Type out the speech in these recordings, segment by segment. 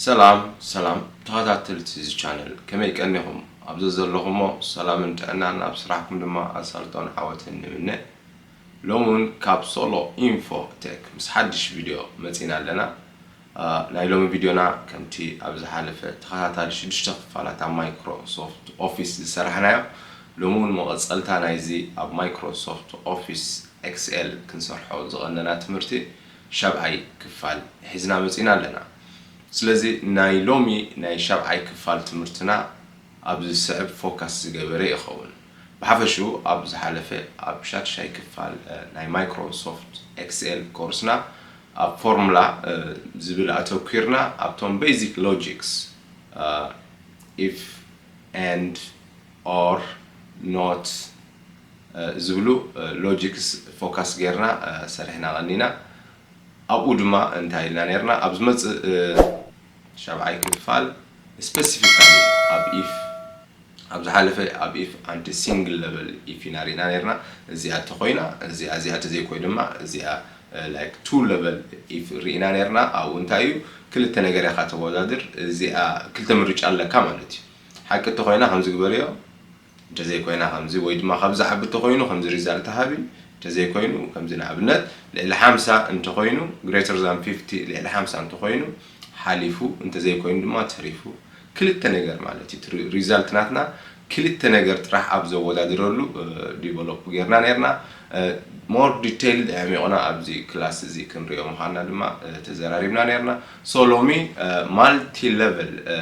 ሰላም ሰላም ተኸታተልቲ እዚ ቻነል፣ ከመይ ቀኒኹም? ኣብ ዘዘለኹሞ ሰላምን ጥዕናን፣ ኣብ ስራሕኩም ድማ ኣሳልጦን ዓወትን ንምነ። ሎሚ እውን ካብ ሶሎ ኢንፎ ቴክ ምስ ሓድሽ ቪድዮ መፂና ኣለና። አ፣ ናይ ሎሚ ቪድዮና ከምቲ ኣብ ዝሓለፈ ተኸታታሊ ሽዱሽተ ክፋላት ኣብ ማይክሮሶፍት ኦፊስ ዝሰራሕናዮ፣ ሎሚ እውን መቐፀልታ ናይዚ ኣብ ማይክሮሶፍት ኦፊስ ኤክስኤል ክንሰርሖ ዝቐነና ትምህርቲ ሻብዓይ ክፋል ሒዝና መፂና ኣለና። ስለዚ ናይ ሎሚ ናይ ሻብዓይ ክፋል ትምህርትና ኣብዚ ዝስዕብ ፎካስ ዝገበረ ይኸውን። ብሓፈሽኡ ኣብ ዝሓለፈ ኣብ ሻድሻይ ክፋል፣ እ፣ ናይ ማይክሮሶፍት ኤክስኤል ኮርስና ኣብ ፎርሙላ፣ እ፣ ዝብል ኣተኲርና ኣብቶም ቤዚክ ሎጂክስ፣ እ፣ ኢፍ፣ ኤንድ፣ ኦር፣ ኖት፣ እ፣ ዝብሉ፣ እ፣ ሎጂክስ ፎካስ ጌርና፣ እ፣ ሰሪሕና ቀኒና። ኣብኡ ድማ እንታይ ኢልና ኔርና? ኣብ ዝመጽእ፣ እ፣ ሻብዓይ ክፋል ስፔሲፊካሊ ኣብ ኢፍ፣ ኣብ ዝሓለፈ ኣብ ኢፍ ኣንቲ ሲንግል ለቨል ኢፍ ኢና ሪእና ኔርና። እዚኣ እንተኾይና እዚኣ፣ እዚኣ እንተዘይኮይ ድማ እዚኣ፣ እ፣ ላይክ ቱ ለቨል ኢፍ ሪእና ኔርና። ኣብኡ እንታይ እዩ? ክልተ ነገር ኢኻ ተወዳድር። እዚኣ ክልተ ምርጫ ኣለካ ማለት እዩ። ሓቂ እንተኾይና ከምዚ ግበርዮ፣ እንተዘይኮይና ከምዚ፣ ወይ ድማ ካብ ዝዓቢ እንተኾይኑ ከምዚ ሪዛልት ሃቢ፣ እንተዘይኮይኑ ከምዚ። ንኣብነት ልዕሊ ሓምሳ እንተኾይኑ፣ ግሬተር ዛን ፊፍቲ፣ ልዕሊ ሓምሳ እንተኾይኑ ሓሊፉ፣ እንተዘይኮይኑ ድማ ተሪፉ። ክልተ ነገር ማለት እዩ። እቲ ሪ-፣ ሪዛልት ናትና ክልተ ነገር ጥራሕ ኣብ ዘወዳድረሉ፣ እ፣ ዲቨሎፕ ጌርና ኔርና። እ፣ ሞር ዲቴይል ኣዕሚቑና ኣብዚ ክላስ እዚ ክንሪኦ ምዃንና ድማ፣ እ፣ ተዘራሪብና ኔርና። ሶ ሎሚ፣ እ፣ ማልቲ ሌቨል፣ እ፣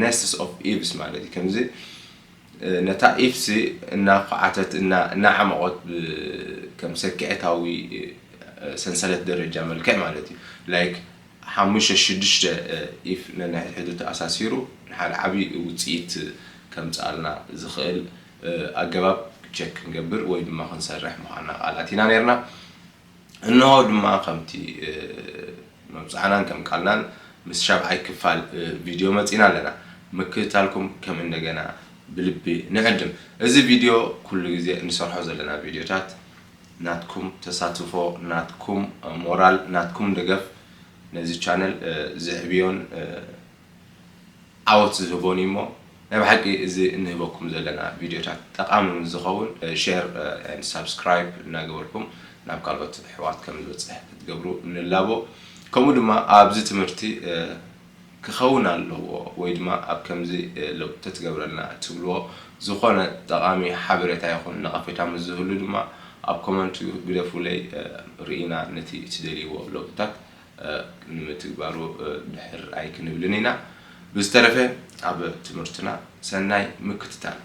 ኔስትስ ኦፍ ኢቭስ ማለት እዩ። ከምዚ ነታ ኢፍሲ እናኳዓተት፣ እና-፣ እናዓመቖት ብ-፣ ከም ሰኪዐታዊ ሰንሰለት ደረጃ መልክዕ ማለት እዩ። ላይክ ሓሙሽተ ሽዱሽተ ኢፍ ነንሕድሕዱ ተኣሳሲሩ ንሓደ ዓብዪ ውፅኢት ከምፅኣልና ዝኽእል ኣገባብ ቸክ ክንገብር ወይ ድማ ክንሰርሕ ምዃንና ቃል ኣቲና ነርና። እንሆ ድማ ከምቲ፣ እ፣ መብጽዓናን ከም ቃልናን ምስ ሻብዓይ ክፋል፣ እ፣ ቪድዮ መጺና ኣለና። ምክትታልኩም ከም እንደገና ብልቢ ንዕድም። እዚ ቪድዮ ኩሉ ግዜ እንሰርሖ ዘለና ቪድዮታት ናትኩም ተሳትፎ፣ ናትኩም፣ እ፣ ሞራል፣ ናትኩም ደገፍ ነዚ ቻነል፣ እ፣ ዝዕብዮን፣ እ፣ ዓወት ዝህቦን እዩ። እሞ ናይ ብሓቂ እዚ እንህበኩም ዘለና ቪድዮታት ጠቓሚ ምስ ዝኸውን፣ እ፣ ሼር፣ እ፣ ኤንድ ሳብስክራይብ እናገበርኩም ናብ ካልኦት ኣሕዋት ከም ዝበፅሕ ክትገብሩ ንላቦ። ከምኡ ድማ ኣብዚ ትምህርቲ፣ እ፣ ክኸውን ኣለዎ ወይ ድማ ኣብ ከምዚ፣ እ፣ ለውጢ ተትገብረልና ትብልዎ ዝኾነ ጠቓሚ ሓበሬታ ይኹን ነቐፌታ ምስ ዝህሉ ድማ ኣብ ኮመንት ግደፉለይ። እ፣ ርኢና ነቲ እትደልይዎ ለውጥታት እ፣ ንምትግባሩ፣ እ፣ ድሕር ኣይክንብልን ኢና። ብዝተረፈ ኣብ ትምህርትና ሰናይ ምክትታል።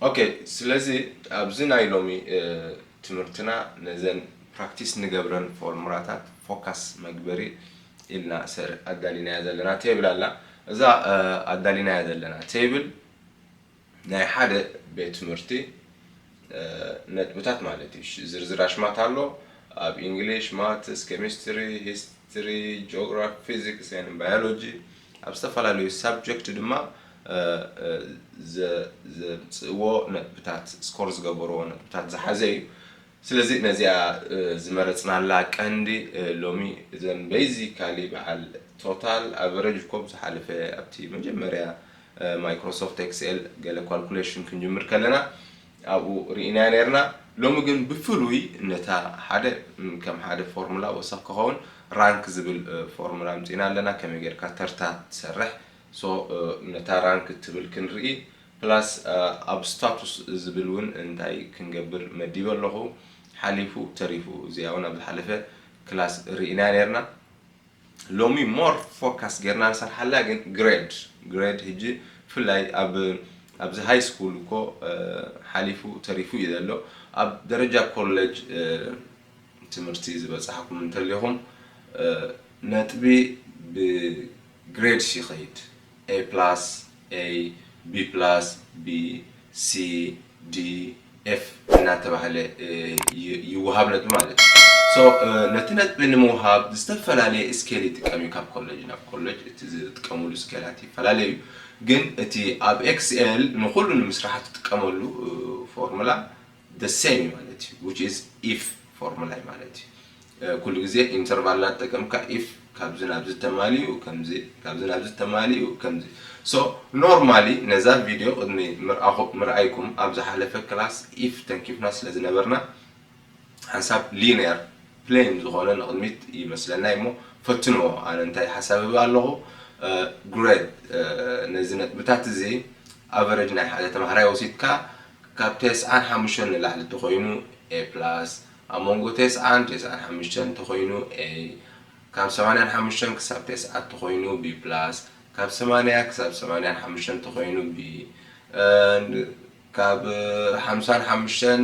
ኦኬ፣ ስለዚ ኣብዚ ናይ ሎሚ፣ እ፣ ትምህርትና ነዘን ፕራክቲስ ንገብረን ፎርሙላታት ፎካስ መግበሪ ኢልና ሰር-፣ ኣዳሊናያ ዘለና ቴብል ኣላ። እዛ፣ እ፣ ኣዳሊናያ ዘለና ቴብል ናይ ሓደ ቤት ትምህርቲ፣ እ፣ ነጥብታት ማለት እዩ። ሽ-፣ ዝርዝር ኣሽማት ኣሎ። ኣብ ኢንግሊሽ፣ ማትስ፣ ኬሚስትሪ፣ ሂስትሪ፣ ጂኦግራፊ፣ ፊዚክስ ኤንድ ባዮሎጂ፣ ኣብ ዝተፈላለዩ ሳብጀክት ድማ፣ እ፣ እ፣ ዘ-፣ ዘምጽእዎ ነጥብታት፣ ስኮር ዝገበርዎ ነጥብታት ዝሓዘ እዩ። ስለዚ ነዚኣ፣ እ፣ ዝመረጽናላ ቀንዲ፣ እ፣ ሎሚ እዘን ቤዚካሊ በዓል ቶታል ኣቨረጅ እኮ ብዝሓለፈ ኣብቲ መጀመርያ፣ እ፣ ማይክሮሶፍት ኤክስኤል ገለ ኳልኩሌሽን ክንጅምር ከለና ኣብኡ ርኢናያ ነርና። ሎሚ ግን ብፍሉይ ነታ ሓደ፣ ም፣ ከም ሓደ ፎርሙላ ወሰኽ ክኸውን ራንክ ዝብል፣ እ፣ ፎርሙላ ኣምጺና ኣለና። ከመይ ጌርካ ተርታ ትሰርሕ። ሶ፣ እ፣ ነታ ራንክ ትብል ክንርኢ ፕላስ፣ እ፣ ኣብ ስታቱስ ዝብል እውን እንታይ ክንገብር መዲበ ኣለኹ። ሓሊፉ ተሪፉ እዚኣ እውን ኣብ ዝሓለፈ ክላስ ርኢናያ ነርና። ሎሚ ሞር ፎካስ ጌርና ንሰርሓላ ግን ግሬድ፣ ግሬድ ሕጂ ብፍላይ ኣብ፣ ኣብዚ ሃይ ስኩል እኮ፣ እ፣ ሓሊፉ ተሪፉ እዩ ዘሎ። ኣብ ደረጃ ኮሌጅ፣ እ፣ ትምህርቲ ዝበጻሕኩም እንተሊኹም፣ እ፣ ነጥቢ ብግሬድስ ይኸይድ። ኤ ፕላስ፣ ኤ፣ ቢ ፕላስ፣ ቢ፣ ሲ፣ ዲ፣ ኤፍ እናተባህለ፣ እ፣ ይ-፣ ይወሃብ ነጥቢ ማለት እዩ። ሶ፣ እ፣ ነቲ ነጥቢ ንምውሃብ ዝተፈላለየ ስኬል ይጥቀም እዩ። ካብ ኮሌጅ ናብ ኮሌጅ እቲ ዝጥቀምሉ ስኬላት ይፈላለ እዩ። ግን እቲ ኣብ ኤክስኤል ንኹሉ ንምስራሕ ትጥቀመሉ፣ እ፣ ፎርሙላ the same ማለት እዩ። Which is ኢፍ ፎርሙላ እዩ ማለት እዩ። ኩሉ ግዜ ኢንተርቫል እናተጠቀምካ if ካብዚ ናብዚ ተማሊኡ ከምዚ፣ ካብዚ ናብዚ ተማሊኡ ከምዚ። So normally ነዛ ቪድዮ ቅድሚ ምርኣኹ-፣ ምርኣይኩም ኣብ ዝሓለፈ ክላስ if ተንኪፍና ስለ ዝነበርና ሓንሳብ ሊነር ፕሌን ዝኾነ ንቕድሚት ይመስለና እሞ ፈትንዎ። ኣነ እንታይ ሓሳብ እህብ ኣለኹ? ግሬድ ነዚ ነጥብታት እዚ ኣቨሬጅ ናይ ሓደ ተምሃራይ ወሲድካ ካብ ተስዓን ሓሙሽተን ንላዕሊ እንተኾይኑ ኤ ፕላስ፣ ኣብ መንጎ ተስዓን ተስዓን ሓሙሽተን እንተኾይኑ ኤ፣ ካብ ሰማንያን ሓሙሽተን ክሳብ ተስዓ እንተኾይኑ ቢ ፕላስ፣ ካብ ሰማንያ ክሳብ ሰማንያን ሓሙሽተን እንተኾይኑ ቢ፣ ካብ ሓምሳን ሓሙሽተን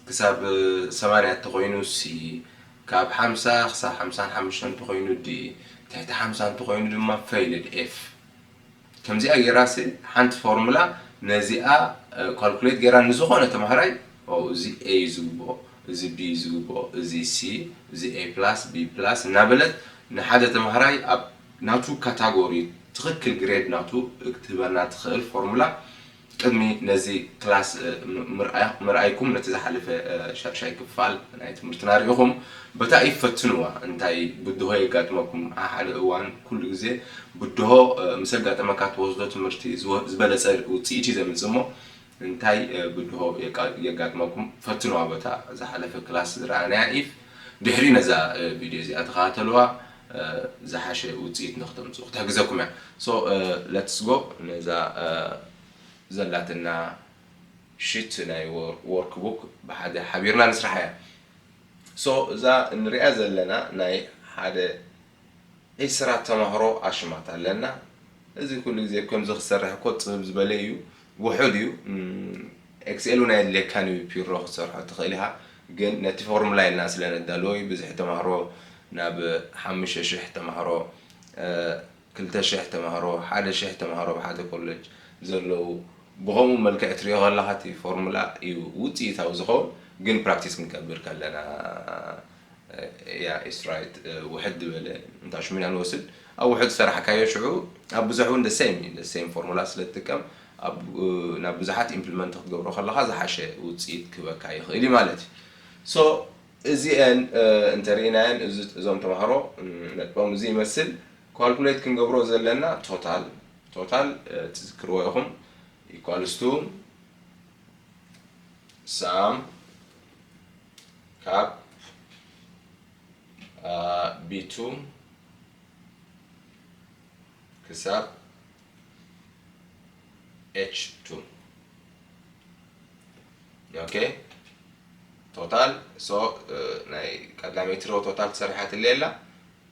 ክሳብ ሰማንያ እንተኾይኑ ሲ፣ ካብ ሓምሳ ክሳብ ሓምሳን ሓሙሽተን እንተኾይኑ ዲ፣ ትሕቲ ሓምሳ እንተኾይኑ ድማ ፌይልድ ኤፍ። ከምዚኣ ጌራሲ ሓንቲ ፎርሙላ ነዚኣ ካልኩሌት ጌራ ንዝኾነ ተምሃራይ፣ ኦ፣ እዚ ኤ እዩ ዝግብኦ፣ እዚ ቢ እዩ ዝግብኦ፣ እዚ ሲ፣ እዚ ኤ ፕላስ፣ ቢ ፕላስ እናበለት ንሓደ ተምሃራይ ኣብ ናቱ ካታጎሪ ትኽክል ግሬድ ናቱ ክትህበና ትኽእል ፎርሙላ ቅድሚ ነዚ ክላስ፣ እ፣ ም-፣ ምርኣይ-፣ ምርኣይኩም ነቲ ዝሓለፈ፣ እ፣ ሻድሻይ ክፋል ናይ ትምህርትና ርኢኹም በታ ኢፍ ፈትንዋ። እንታይ ብድሆ የጋጥመኩም? ኣብ ሓደ እዋን ኩሉ ግዜ ብድሆ፣ እ፣ ምስ ኣጋጠመካ ትወስዶ ትምህርቲ ዝወ-፣ ዝበለጸ ውጽኢት እዩ ዘምጽእ እሞ እንታይ፣ እ፣ ብድሆ የቃ-፣ የጋጥመኩም? ፈትንዋ በታ ዝሓለፈ ክላስ ዝረኣናያ ኢፍ። ድሕሪ ነዛ፣ እ፣ ቪድዮ እዚኣ ተኸታተልዋ፣ እ፣ ዝሓሸ ውጽኢት ንክተምጽኡ ክትሕግዘኩም እያ። So፣ እ፣ let's go ነዛ፣ እ፣ ዘላትና ሽት ናይ ወር-፣ ወርክ ቡክ ብሓደ ሓቢርና ንስራሕ እያ። So እዛ እንሪኣ ዘለና ናይ ሓደ ዒስራ ተማሃሮ ኣሽማት ኣለና። እዚ ኩሉ ግዜ ከምዚ ክሰርሕ እኮ ጽብብ ዝበለ እዩ፣ ውሑድ እዩ። እም፣ ኤክስኤል እውን ኣየድልየካን እዩ፣ ፒሮ ክትሰርሖ ትኽእል ኢኻ። ግን ነቲ ፎርሙላ ኢልና ስለ ነዳልዎ እዩ፣ ብዝሒ ተማሃሮ ናብ ሓሙሽተ ሽሕ ተማሃሮ፣ እ፣ ክልተ ሽሕ ተማሃሮ፣ ሓደ ሽሕ ተማሃሮ ኣብ ሓደ ኮሌጅ ዘለዉ፣ ብኸምኡ መልክዕ ትሪኦ ከለኻ እቲ ፎርሙላ እዩ ውፅኢታዊ ዝኸውን፣ ግን ፕራክቲስ ክንገብር ከለና፣ ያ፣ ኢትስ ራይት፣ ውሕድ ዝበለ እንታሽሙን ንወስድ፣ ኣብ ውሕድ ዝሰራሕካዮ ሽዑ ኣብ ብዙሕ እውን the same እዩ፣ the same ፎርሙላ ስለ ትጥቀም ኣብ፣ ናብ ብዙሓት ኢምፕሊመንት ክትገብሮ ከለኻ ዝሓሸ ውፅኢት ክህበካ ይኽእል እዩ ማለት እዩ። So እዚአን፣ እ፣ እንተርኢናየን እዚ፣ እዞም ተምሃሮ፣ እም፣ ነጥቦም እዚ ይመስል። ካልኩሌት ክንገብሮ ዘለና ቶታል፣ ቶታል፣ እ፣ ትዝክርዎ ኢኹም፣ ኢኳልስ ቱ ሳም ካብ፣ እ፣ ቢ ቱ ክሳብ ኤች ቱ። ኦኬ፣ ቶታል። So፣ እ፣ ናይ ቀዳመይቲ ሮ ቶታል ተሰሪሓትለይ ኣላ።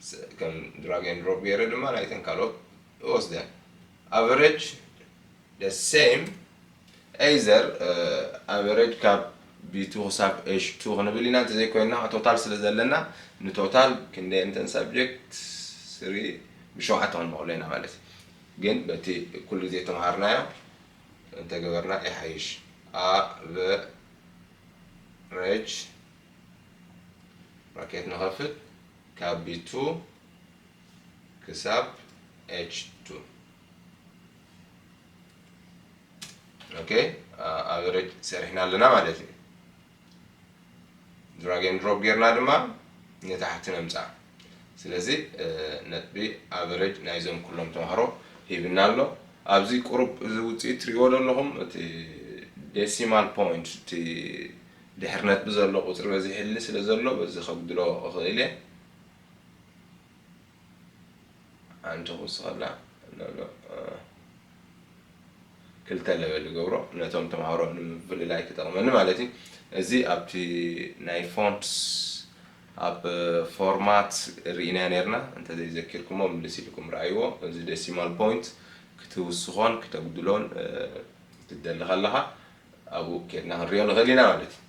ስ-፣ ከም ድራግ ኤንድ ድሮፕ ገይረ ድማ ናይተን ካልኦት እወስደን። ኣቨሬጅ the same፣ ኤይዘር፣ እ፣ ኣቨሬጅ ካብ ቢ ቱ ክሳብ ኤች ቱ ክንብል ኢና፣ እንተዘይኮይንና ቶታል ስለ ዘለና ንቶታል ክንደይ እንተን ሳብጀክት ስሪ ብሸውዓተ ክንመቕሎ ኢና ማለት እዩ። ግን በቲ ኩሉ ግዜ ተምሃርናዮ እንተገበርና ይሓይሽ። ኣቨሬጅ ብራኬት ንኸፍት ካብ ቢ ቱ ክሳብ ኤች ቱ። ኦኬ፣ ኣቨሬጅ ሰሪሕና ኣለና ማለት እዩ። ድራግ ኤንድ ድሮፕ ጌርና ድማ ንታሕቲ ነምፅኣ። ስለዚ፣ እ፣ ነጥቢ ኣቨሬጅ ናይዞም ኩሎም ተምሃሮ ሂብና ኣሎ። ኣብዚ ቁሩብ እዚ ውፅኢት ትሪእዎ ዘለኹም፣ እቲ ዴሲማል ፖይንት፣ እቲ ድሕሪ ነጥቢ ዘሎ ቁፅሪ በዚሕሊ ስለ ዘሎ፣ በዚ ከጉድሎ እኽእል እየ። ሓንቲ ክውስኸላ፣ ኖ፣ ኖ፣ እ፣ ክልተ ለበል ይገብሮ፣ ነቶም ተምሃሮ ንምፍልላይ ክጠቕመኒ ማለት እዩ። እዚ ኣብቲ ናይ ፎንትስ፣ ኣብ ፎርማት ርኢና ነርና፣ እንተዘይዘኪርኩሞ ምልስ ኢልኩም ረኣይዎ። እዚ ዴሲማል ፖይንት ክትውስኾን ክተጉድሎን፣ እ፣ ክትደሊ ከለኻ ኣብኡ ኬድና ክንሪኦ ንኽእል ኢና ማለት እዩ።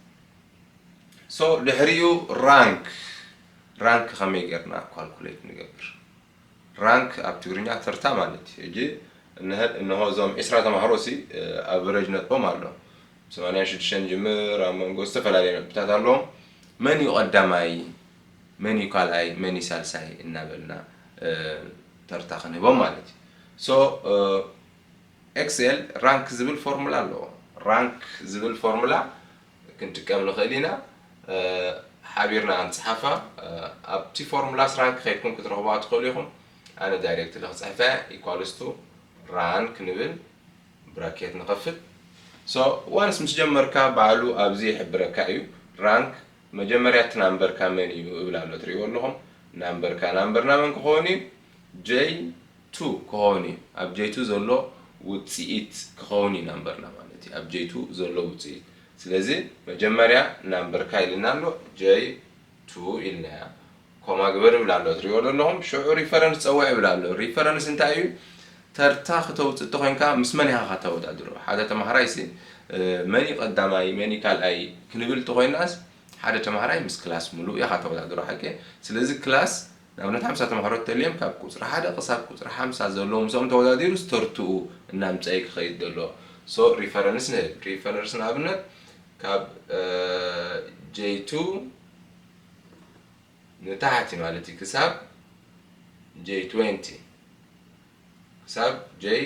So ድሕሪኡ ራንክ፣ ራንክ ከመይ ጌርና ካልኩሌት ንገብር? ራንክ ኣብ ትግርኛ ተርታ ማለት እዩ። ሕጂ እንሀ-፣ እንሆ እዞም ዒስራ ተምሃሮ ሲ፣ እ፣ ኣቨሬጅ ነጥቦም ኣሎ። ሰማንያን ሽዱሽተን ጅምር ኣብ መንጎ ዝተፈላለዩ ነጥብታት ኣለዎም። መን እዩ ቀዳማይ፣ መን እዩ ካልኣይ፣ መን እዩ ሳልሳይ እናበልና፣ እ፣ ተርታ ክንህቦም ማለት እዩ። So፣ እ፣ ኤክስኤል ራንክ ዝብል ፎርሙላ ኣለዎ። ራንክ ዝብል ፎርሙላ ክንጥቀም ንኽእል ኢና። እ፣ ሓቢርና ንፅሓፋ። ኣብቲ ፎርሙላስ ራንክ ከይድኩም ክትረኽቡዋ ትኽእሉ ኢኹም። ኣነ ዳይሬክትሊ ክፅሕፋ እየ። ኢኳልስቱ ራንክ ንብል፣ ብራኬት ንኸፍት። ሶ ዋንስ ምስ ጀመርካ ባዕሉ ኣብዚ ይሕብረካ እዩ። ራንክ መጀመርያ እቲ ናምበርካ መን እዩ እብል ኣሎ፣ ትሪእዎ ኣለኹም። ናምበርካ ናምበርና መን ክኸውን እዩ? ጀይ ቱ ክኸውን እዩ። ኣብ ጀይ ቱ ዘሎ ውፅኢት ክኸውን እዩ ናምበርና ማለት እዩ። ኣብ ጀይ ቱ ዘሎ ውፅኢት። ስለዚ መጀመርያ ናምበርካ ኢልና ኣሎ፣ ጀይ ቱ ኢልናያ። ኮማ ግበር እብል ኣሎ፣ ትሪእዎ ኣለኹም። ሽዑ ሪፈረንስ ፀውዕ እብል ኣሎ። ሪፈረንስ እንታይ እዩ? ተርታ ክተውፅእ እንተኮይንካ ምስ መን ኢኻ ከተወዳድሮ? ሓደ ተማሃራይ ሲ መን እዩ ቀዳማይ መን እዩ ካልኣይ ክንብል እንተኮይናስ ሓደ ተማሃራይ ምስ ክላስ ሙሉእ ኢኻ ተወዳድሮ፣ ሓቂ። ስለዚ ክላስ ንኣብነት ሓምሳ ተማሃሮ ተልዮም ካብ ቁፅሪ ሓደ ክሳብ ቁፅሪ ሓምሳ ዘለዉ ምስኦም ተወዳዲሩ ስተርትኡ እናምፀኢ ክኸይድ ዘሎ። ሶ ሪፈረንስ ንህብ። ሪፈረንስ ንኣብነት ካብ ጀይ ቱ ንታሕቲ ማለት እዩ፣ ክሳብ ጀይ ትዌንቲ፣ ክሳብ ጀይ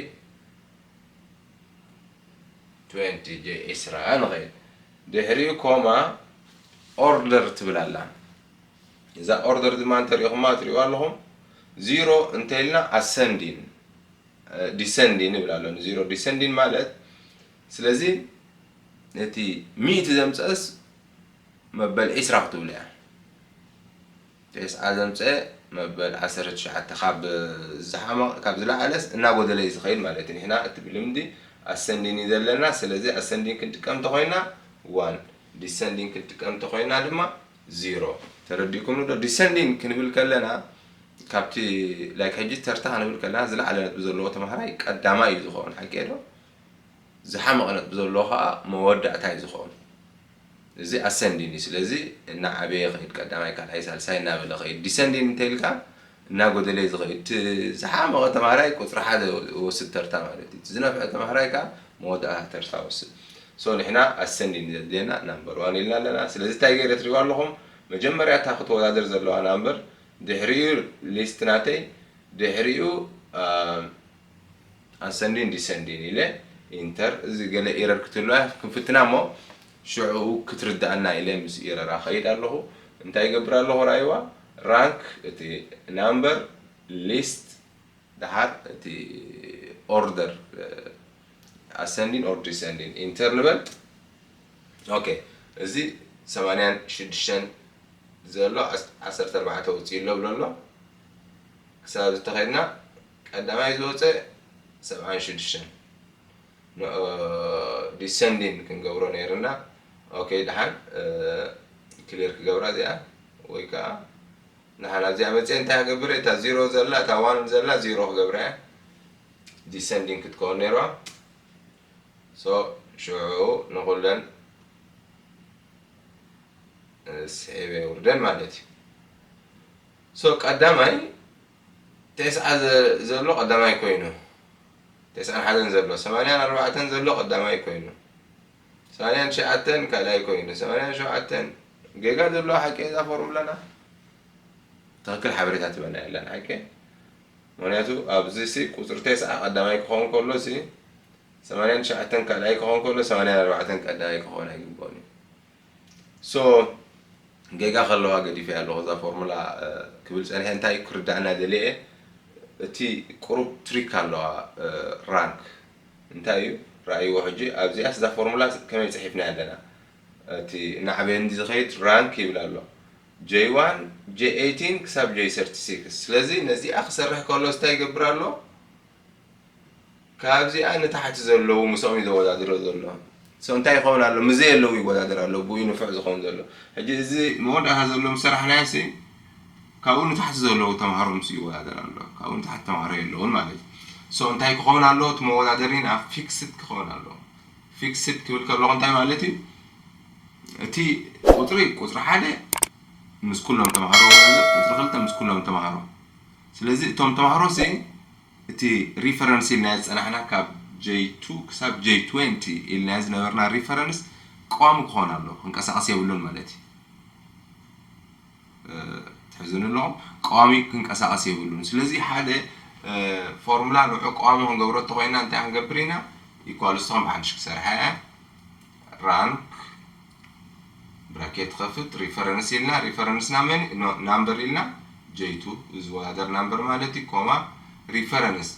ትዌንቲ፣ ጀይ ዕስራ ንኸይድ። ድሕሪኡ ኮማ ኦርደር ትብል ኣላ። እዛ ኦርደር ድማ እንተሪኢኹማ ትሪእዋ ኣለኹም። ዚሮ እንተኢልና ኣሰንዲን ዲሰንዲን ይብል ኣሎ። ንዚሮ ዲሰንዲን ማለት ስለዚ እቲ ሚእቲ ዘምፀእስ መበል ዕስራ ክትብሉ እያ። ተስዓ ዘምፀአ መበል ዓሰርተ ትሽዓተ ካብ ዝሓመቕ ካብ ዝለዓለስ እናጎደለ እዩ ዝኸይድ ማለት እዩ። ንሕና እቲ ብልምዲ ኣሰንዲን እዩ ዘለና። ስለዚ ኣሰንዲን ክንጥቀም እንተኮይና ዋን፣ ዲሰንዲን ክንጥቀም እንተኮይና ድማ ዚሮ። ተረዲእኩም ዶ? ዲሰንዲን ክንብል ከለና ካብቲ ላይክ ሕጂ ተርታ ክንብል ከለና ዝለዓለ ነጥቢ ዘለዎ ተምሃራይ ቀዳማይ እዩ ዝኸውን፣ ሓቂ ዶ? ዝሓመቐ ነጥቢ ዘለዎ ከዓ መወዳእታ እዩ ዝኸውን። እዚ ኣሰንዲን እዩ። ስለዚ እናዓበየ ኸይድ፣ ቀዳማይ፣ ካልኣይ፣ ሳልሳይ እናበለ ኸይድ። ዲሰንዲን እንተኢልካ እናጎደለ እዩ ዝኸይድ። እቲ ዝሓመቐ ተምሃራይ ቁፅሪ ሓደ ወስድ ተርታ ማለት እዩ። እቲ ዝነፍዐ ተምሃራይ ከዓ መወዳእታ ተርታ ወስድ። ሶ ንሕና ኣሰንዲን ዘድልየና ናምበር ዋን ኢልና ኣለና። ስለዚ እንታይ ገይረ ትሪእዋ ኣለኹም? መጀመርያ እታ ክትወዳደር ዘለዋ ናምበር፣ ድሕሪኡ ሊስት ናተይ፣ ድሕሪኡ ኣሰንዲን ዲሰንዲን ኢለ ኢንተር። እዚ ገለ ኤረር ክትህልዋ ክንፍትና እሞ ሽዕኡ ክትርዳእና ኢለ ምስ ኤረራ ኸይድ ኣለኹ። እንታይ ይገብር ኣለኹ? ራይዋ ራንክ እቲ ናምበር ሊስት ደሓር እቲ ኦርደር ኣሰንዲን ኦር ዲሰንዲን ኢንተር ንበል። ኦኬ፣ እዚ ሰማንያን ሽዱሽተን ዘሎ ዓሰርተ ኣርባዕተ ውፅእ ኣሎ ብሎ ኣሎ። ክሳብ ዝተኸድና ቀዳማይ ዝወፀ ሰብዓን ሽዱሽተን ዲሰንዲን ክንገብሮ ነይርና። ኦኬ፣ ደሓን ክሊር ክገብራ እዚኣ ወይ ከዓ ንሓን ኣብዚኣ መፅአ እንታይ ክገብር? እታ ዚሮ ዘላ፣ እታ ዋን ዘላ ዚሮ ክገብራ እያ። ዲሰንዲን ክትከውን ነይርዋ። ሶ ሽዑ ንኹለን ስዒበ የውርደን ማለት እዩ። ሶ ቀዳማይ ተስዓ ዘሎ ቀዳማይ ኮይኑ፣ ተስዓን ሓደን ዘሎ፣ ሰማንያን ኣርባዕተን ዘሎ ቀዳማይ ኮይኑ፣ ሰማንያን ትሽዓተን ካልኣይ ኮይኑ፣ ሰማንያን ሸውዓተን ጌጋ ዘለዋ ሓቂ እዛ ፎርሙላና ትኽክል ሓበሬታ ትበና የለን ሓቂ። ምክንያቱ ኣብዚ ሲ ቁፅሪ ተስዓ ቀዳማይ ክኸውን ከሎ ሲ ሰማንያን ትሽዓተን ካልኣይ ክኸውን ከሎ ሰማንያን ኣርባዕተን ቀዳማይ ክኸውን ኣይግባኦን እዩ። ሶ ጌጋ ከለዋ ገዲፈ ኣለኹ እዛ ፎርሙላ ክብል ፀኒሐ። እንታይ ክርዳእና ደልየ፣ እቲ ቁሩብ ትሪክ ኣለዋ። ራንክ እንታይ እዩ? ረኣይዎ ሕጂ ኣብዚኣስ እዛ ፎርሙላ ከመይ ፅሒፍና ኣለና? እቲ እናዕበየ እንዲ ዝኸይድ ራንክ ይብል ኣሎ። ጀይ ዋን፣ ጀይ ኤይቲን ክሳብ ጀይ ሰርቲ ሲክስ። ስለዚ ነዚኣ ክሰርሕ ከሎስ እንታይ ይገብር ኣሎ? ካብዚኣ ንታሕቲ ዘለዉ ምስኦም እዩ ዘወዳድሮ ዘሎ። ሶ እንታይ ይኸውን ኣሎ? ምዘይ ኣለዉ ይወዳደር ኣሎ። ብኡ ንፉዕ ዝኸውን ዘሎ። ሕጂ እዚ መወዳእታ ዘሎ ምስ ሰራሕናዮ ሲ ካብኡ ንታሕቲ ዘለዉ ተምሃሮ ምስ ይወዳደር ኣሎ። ካብኡ ንታሕቲ ተምሃሮ የለውን ማለት እዩ። ሶ እንታይ ክኸውን ኣሎ? እቲ መወዳደሪ ናብ ፊክስድ ክኸውን ኣሎ። ፊክስድ ክብል ከለኹ እንታይ ማለት እዩ? እቲ ቁፅሪ ቁፅሪ ሓደ ምስ ኩሎም ተምሃሮ ወዳደር፣ ቁፅሪ ክልተ ምስ ኩሎም ተምሃሮ። ስለዚ እቶም ተምሃሮ ሲ እቲ ሪፈረንስ ኢልና ዝፀናሕና ካብ ጀይ ቱ ክሳብ ጀይ ትዌንቲ ኢልና ዝነበርና ሪፈረንስ ቀዋሚ ክኾን ኣሎ፣ ክንቀሳቐስ የብሉን ማለት እዩ። ትሕዝኑ ኣለኹም፣ ቀዋሚ ክንቀሳቐስ የብሉን። ስለዚ ሓደ ፎርሙላ ንዑ ቀዋሚ ክንገብሮ እንተኮይና እንታይ ክንገብር ኢና? ኢኳልስ ቶም ብሓድሽ ክሰርሐ ራንክ ብራኬት ከፍት reference ኢልና reference ና መን number ኢልና j two ዝወዳደር number ማለት እዩ ኮማ reference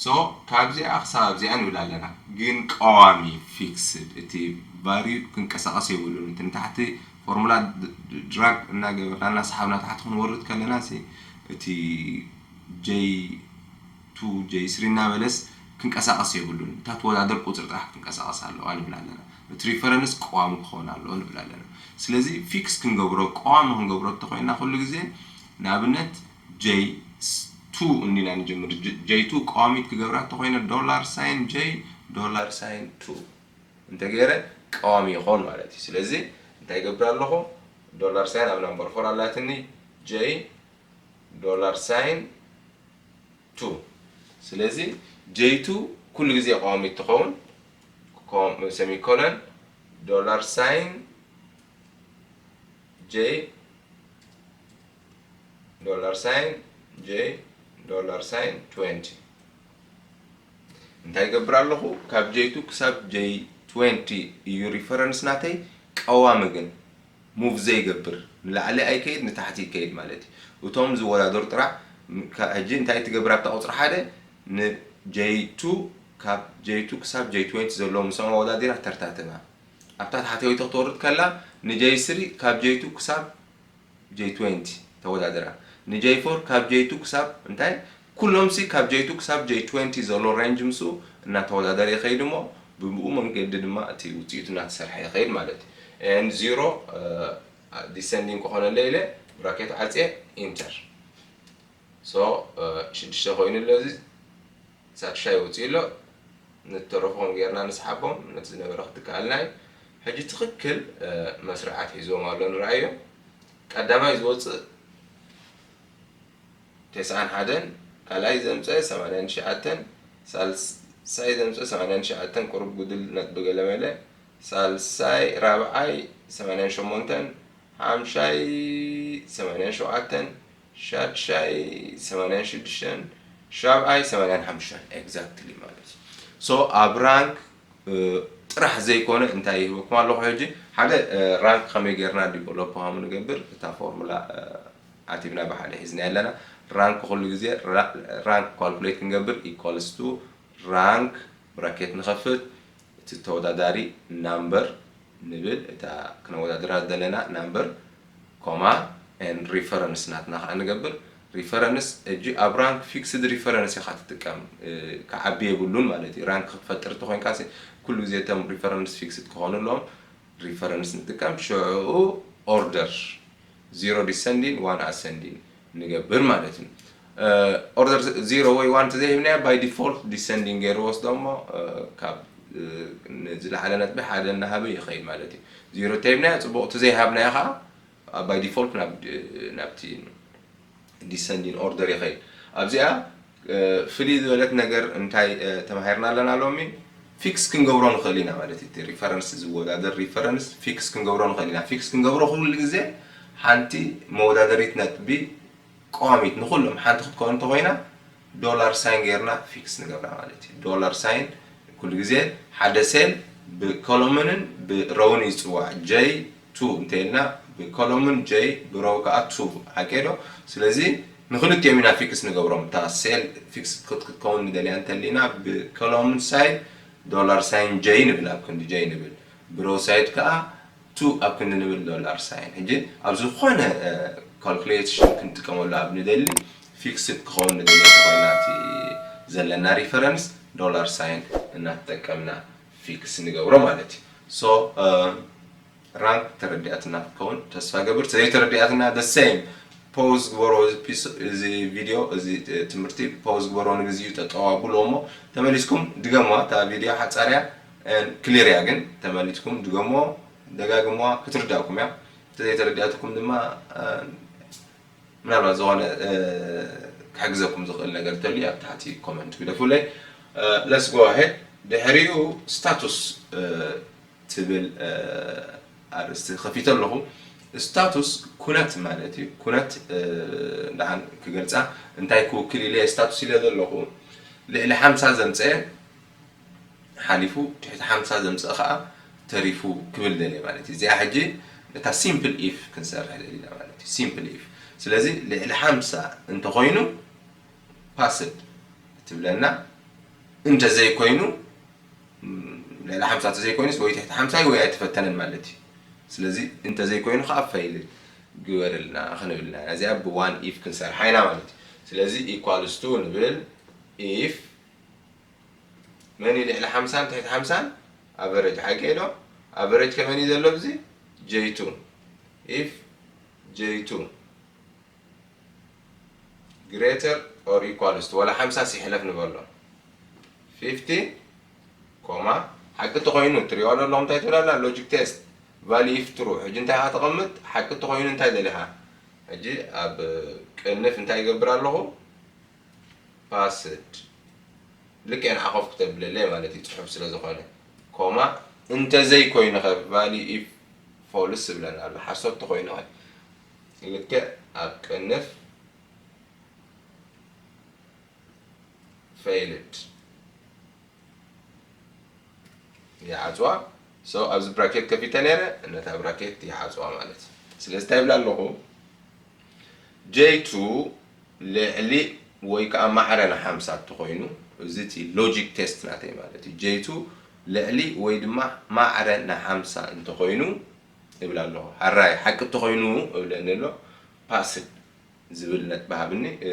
so ካብዚኣ ክሳብ ኣብዚኣ ንብል ኣለና ግን ቀዋሚ fixed እቲ value ክንቀሳቀስ የብሉን እቲ ንታሕቲ formula drag እናገበርና እናሰሓብና ታሕቲ ክንወርድ ከለና እቲ j two j three እናበለስ ክንቀሳቀስ የብሉን እታ ትወዳደር ቁፅሪ ጥራሕ ክንቀሳቀስ ኣለዋ ንብል ኣለና እቲ reference ቀዋሚ ክኸውን ኣለዎ ንብል ኣለና ስለዚ fix ክንገብሮ ቀዋሚ ክንገብሮ እንተኮይና ኩሉ ግዜ ንኣብነት j two እንዲና ንጀምር j two ቀዋሚት ክገብራ እንተኮይነ dollar sign j dollar sign two እንተገይረ ቀዋሚ ይኾን ማለት እዩ ስለዚ እንታይ ይገብር ኣለኹ dollar sign ኣብ number four ኣላትኒ j dollar sign two ስለዚ j two ኩሉ ግዜ ቀዋሚት ትኸውን semicolon dollar sign j dollar sign j dollar sign twenty እንታይ ይገብር ኣለኹ ካብ j two ክሳብ j twenty እዩ reference ናተይ ቀዋሚ ግን move ዘይገብር ንላዕሊ ኣይከይድ ንታሕቲ ይከይድ ማለት እዩ እቶም ዝወዳደሩ ጥራሕ ሕጂ እንታይ ትገብር ኣብታ ቁፅሪ ሓደ ን j two ካብ j two ክሳብ j twenty ዘለዉ ምስኦም ኣወዳዲራ ተርታትና ኣብታ ታሕተወይቲ ክትወርድ ከላ ን j three ካብ j two ክሳብ j twenty ተወዳደራ ን j four ካብ j two ክሳብ እንታይ ኩሎም ሲ ካብ j two ክሳብ j twenty ዘሎ range ምስኡ እናተወዳደረ ይኸይድ እሞ ብብኡ መንገዲ ድማ እቲ ውፅኢቱ እናተሰርሐ ይኸይድ ማለት እዩ and zero descending ክኾነለ ኢለ bracket ዓፅየ enter so ሽዱሽተ ኮይኑ ኣሎ እዚ ሳድሻይ ወፂኡ ኣሎ ንተረፉ ከም ጌርና ንስሓቦም ነቲ ዝነበረ ክትከኣልና እዩ ሕጂ ትኽክል መስርዓት ሒዝዎም ኣሎ ንረኣዮ ቀዳማይ ዝወፅእ ተስዓን ሓደን ካልኣይ ዘምፀ ሰማንያን ትሽዓተን ሳልሳይ ዘምፀ ሰማንያን ትሽዓተን ቁሩብ ጉድል ነጥቢ ገለመለ ሳልሳይ ራብዓይ ሰማንያን ሸሞንተን ሓምሻይ ሰማንያን ሸውዓተን ሻድሻይ ሰማንያን ሽዱሽተን ሻብዓይ ሰማንያን ሓሙሽተን exactly ማለት እዩ so ኣብ rank ጥራሕ ዘይኮነ እንታይ ይህበኩም ኣለኹ ሕጂ ሓደ rank ከመይ ጌርና develop ከም ንገብር እታ formula ዓቲብና ብሓደ ሒዝና ኣለና rank ኩሉ ግዜ rank calculate ክንገብር equals to rank bracket ንኸፍት እቲ ተወዳዳሪ number ንብል እታ ክነወዳድራ ዘለና number ኮማ and reference ናትና ከዓ ንገብር reference እጂ ኣብ rank fixed reference ኢኻ ትጥቀም ክዓቢ የብሉን ማለት እዩ rank ክትፈጥር ተኮይንካ ኩሉ ግዜ እቶም reference fixed ክኾኑ ኣለዎም reference ንጥቀም ሽዑ order zero descending one ascending ንገብር ማለት እዩ order zero ወይ one ተዘይህብናዮ by default descending ገይርዎ ወስዶ እሞ ካብ ዝለዓለ ነጥቢ ሓደ እናሃበ ይኸይድ ማለት እዩ zero ተሂብናዮ ፅቡቅ ተዘይሃብናዮ ከዓ by default ናብቲ descending order ይኸይድ ኣብዚኣ ፍልይ ዝበለት ነገር እንታይ ተማሂርና ኣለና ሎሚ fix ክንገብሮ ንኽእል ኢና ማለት እዩ reference ዝወዳደር reference fix ክንገብሮ ንኽእል ኢና fix ክንገብሮ ኩሉ ግዜ ሓንቲ መወዳደሪት ነጥቢ ቀዋሚት ንኩሎም ሓንቲ ክትከውን እንተኮይና dollar sign ጌርና fix ንገብራ ማለት እዩ dollar sign ኩሉ ግዜ ሓደ cell ብ column ን ብ row ን ይፅዋዕ j two እንተኢልና ብ column ን j ብ row ከዓ two ሓቂ ዶ ስለዚ ንክልቲኦም ኢና fix ንገብሮም እታ cell fix ክትከውን ንደልያ እንተሊና ብ column side dollar sign j ንብል ኣብ ክንዲ j ንብል ብ row side ከዓ two ኣብ ክንዲ ንብል dollar sign ሕጂ ኣብ ዝኾነ calculation ክንጥቀመሉ ኣብ ንደሊ fixed ክኸውን ንደሊ እንተኮይና እቲ ዘለና reference dollar sign እናተጠቀምና fix ንገብሮ ማለት እዩ so rank ተረዲኣትና ክትከውን ተስፋ ገብር ተዘይተረዲኣትና the same pause ግበሮ እዚ video እዚ ትምህርቲ pause ግበሮ ንግዚኡ ጠጠው ኣብልዎ እሞ ተመሊስኩም ድገምዋ እታ video ሓፃርያ clear እያ ግን ተመሊስኩም ድገምዎ ደጋግምዋ ክትርዳእኩም እያ ተዘይተረዲኣትኩም ድማ ምናልባት ዝኾነ ክሕግዘኩም ዝኽእል ነገር እንተልዩ ኣብ ታሕቲ comment ግደፉለይ let's go ahead ድሕሪኡ status ትብል ኣርእስቲ ከፊተ ኣለኹ status ኩነት ማለት እዩ ኩነት ደሓን ክገልፃ እንታይ ክውክል ኢለ status ኢለ ዘለኹ ልዕሊ ሓምሳ ዘምፀአ ሓሊፉ ትሕቲ ሓምሳ ዘምፀአ ከዓ ተሪፉ ክብል ደልየ ማለት እዩ እዚኣ ሕጂ እታ simple if ክንሰርሕ ደሊና ማለት እዩ። Simple if። ስለዚ ልዕሊ ሓምሳ እንተኾይኑ passed ትብለና፣ እንተዘይኮይኑ፣ ም፣ ልዕሊ ሓምሳ እንተዘይኮይኑስ ወይ ትሕቲ ሓምሳ እዩ ወይ ኣይተፈተነን ማለት እዩ። ስለዚ እንተዘይኮይኑ ከዓ failed ግበርልና ክንብልና፣ እዚኣ ብ one if ክንሰርሓ ኢና ማለት እዩ። ስለዚ equals to ንብል፣ if መን እዩ ልዕሊ ሓምሳን ትሕቲ ሓምሳን? Average ሓቂ ዶ? Average ከመን እዩ ዘሎ? ብዚ j two። If j two greater or equals to፣ ወላ ሓምሳ ሲሕለፍ ንበሎ፣ fifty ኮማ፣ ሓቂ ተኾይኑ ትሪኦ ኣለኹም እንታይ ትብል ኣላ? Logic test value if true። ሕጂ እንታይ ኢኻ ተቐምጥ? ሓቂ ተኾይኑ እንታይ ደሊኻ? ሕጂ ኣብ ቅንፍ እንታይ ይገብር ኣለኹ? Passed። ልክዕ ንዓኸፍ ክተብለለይ ማለት እዩ፣ ጽሑፍ ስለ ዝኾነ። ኮማ፣ እንተዘይኮይኑ ኸ? Value if false ይብለና ኣሎ። ሓሶት ተኾይኑ ኸ? ልክዕ ኣብ ቅንፍ failed ይዓጽዋ። So ኣብዚ ብራኬት ከፊተ ነይረ፣ ነታ ብራኬት ይዓጽዋ ማለት እዩ። ስለዚ እንታይ ይብል ኣለኹ? j two ልዕሊ ወይ ከዓ ማዕረ ንሓምሳ እንተኾይኑ፣ እዚ እቲ logic test ናተይ ማለት እዩ። j two ልዕሊ ወይ ድማ ማዕረ ንሓምሳ እንተኾይኑ እብል ኣለኹ። ሕራይ ሓቂ እንተኾይኑ እብለኒ ኣሎ፣ passed ዝብል ነጥቢ ሃብኒ። እ፣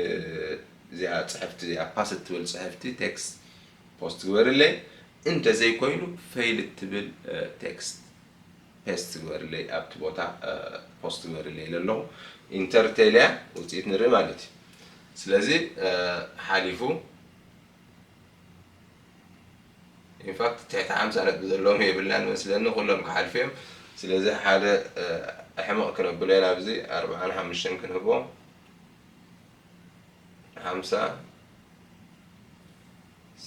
እዚኣ ጽሕፍቲ እዚኣ፣ passed ትብል ጽሕፍቲ text post ግበርለይ፣ እንተዘይኮይኑ failed ትብል፣ እ፣ text paste ግበርለይ፣ ኣብቲ ቦታ፣ እ፣ post ግበርለይ ኢለ ኣለኹ። Enter ተልያ ውፅኢት ንርኢ ማለት እዩ። ስለዚ፣ እ፣ ሓሊፉ። In fact ትሕቲ ሓምሳ ነጥቢ ዘለዎም የብልናን መስለኒ፣ ኩሎም ክሓልፉ እዮም። ስለዚ ሓደ፣ እ፣ ሕመቕ ክነብሎ ኢና፣ ኣብዚ ኣርብዓን ሓሙሽተን ክንህቦ። ሓምሳ፣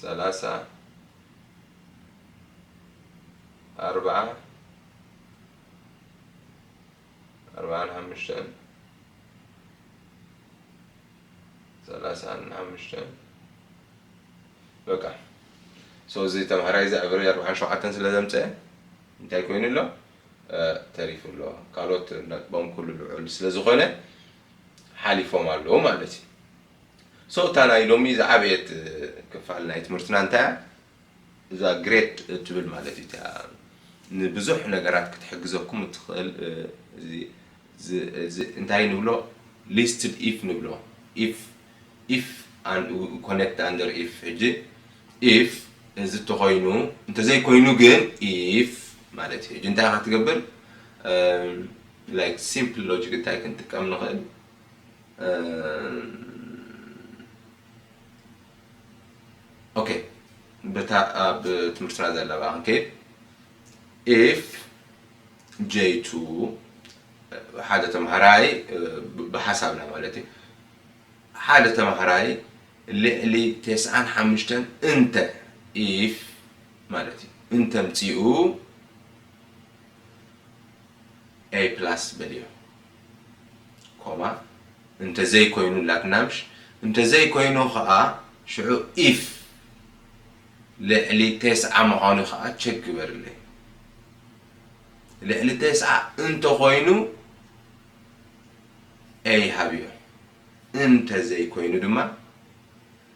ሰላሳ፣ ኣርብዓ፣ ኣርብዓን ሓሙሽተን፣ ሰላሳን ሓሙሽተን። በቃ። So እዚ ተምሃራይ እዚ average ኣርብዓን ሸውዓተን ስለ ዘምፀአ እንታይ ኮይኑ ኣሎ? እ፣ ተሪፉ ኣሎ። ካልኦት ነጥቦም ኩሉ ልዑል ስለ ዝኾነ ሓሊፎም ኣለዉ ማለት እዩ። So እታ ናይ ሎሚ ዝዓበየት፣ እ፣ ክፋል ናይ ትምህርትና እንታይ እያ? እዛ ግሬድ እትብል ማለት እዩ። እቲኣ ንብዙሕ ነገራት ክትሕግዘኩም እትኽእል፣ እ፣ እዚ፣ እዚ፣ እዚ እንታይ ንብሎ? Listed if ንብሎ። If፣ if and connect under if። ሕጂ if እዚ እንተኾይኑ፣ እንተዘይኮይኑ ግን if ማለት እዩ። ሕጂ እንታይ ኢኻ ትገብር? እም፣ like simple logic እንታይ ክንጥቀም ንኽእል? እም፣ ኦኬ፣ በታ ኣብ ትምህርትና ዘላ ብኣ ክንከይድ። If j two ሓደ ተምሃራይ፣ እ፣ ብ-፣ ብሓሳብና ማለት እዩ፣ ሓደ ተምሃራይ ልዕሊ ተስዓን ሓሙሽተን እንተ፣ if ማለት እዩ፣ እንተ ምፂኡ A plus በልዮ። ኮማ፣ እንተዘይኮይኑ ላትና ምሽ፣ እንተዘይኮይኑ ኸዓ ሽዑ if ልዕሊ ተስዓ ምዃኑ ኸዓ ቸክ ግበርለይ። ልዕሊ ተስዓ እንተኾይኑ A ሃብዮ። እንተዘይኮይኑ ድማ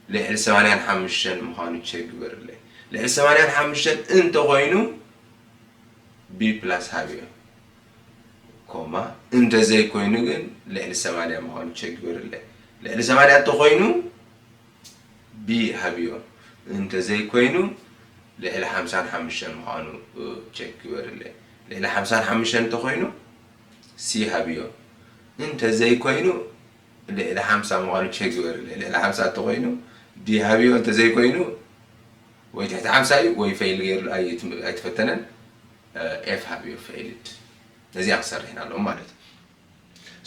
ልዕሊ ሰማንያን ሓሙሽተን ምዃኑ ቸክ ግበርለይ። ልዕሊ ሰማንያን ሓሙሽተን እንተኾይኑ B plus ሃብዮ። ኮማ፣ እንተዘይኮይኑ ግን ልዕሊ ሰማንያ ምዃኑ ቸክ ግበርለይ። ልዕሊ ሰማንያ እንተኾይኑ B ሃብዮ። እንተዘይኮይኑ ልዕሊ ሓምሳን ሓሙሽተን ምዃኑ፣ እ፣ ቸክ ግበርለይ። ልዕሊ ሓምሳን ሓሙሽተን እንተኾይኑ C ሃብዮ። እንተዘይኮይኑ ልዕሊ ሓምሳ ምዃኑ ቸክ ግበርለይ። ልዕሊ ሓምሳ እንተኾይኑ D ሃብዮ፣ እንተዘይኮይኑ ወይ ትሕቲ ሓምሳ እዩ ወይ ፌይል ገይሩ ኣይትም-፣ ኣይተፈተነን፣ እ፣ ኤፍ ሃብዮ፣ ፌይልድ። ነዚኣ ክሰርሕ ኢና ኣለኹ ማለት እዩ።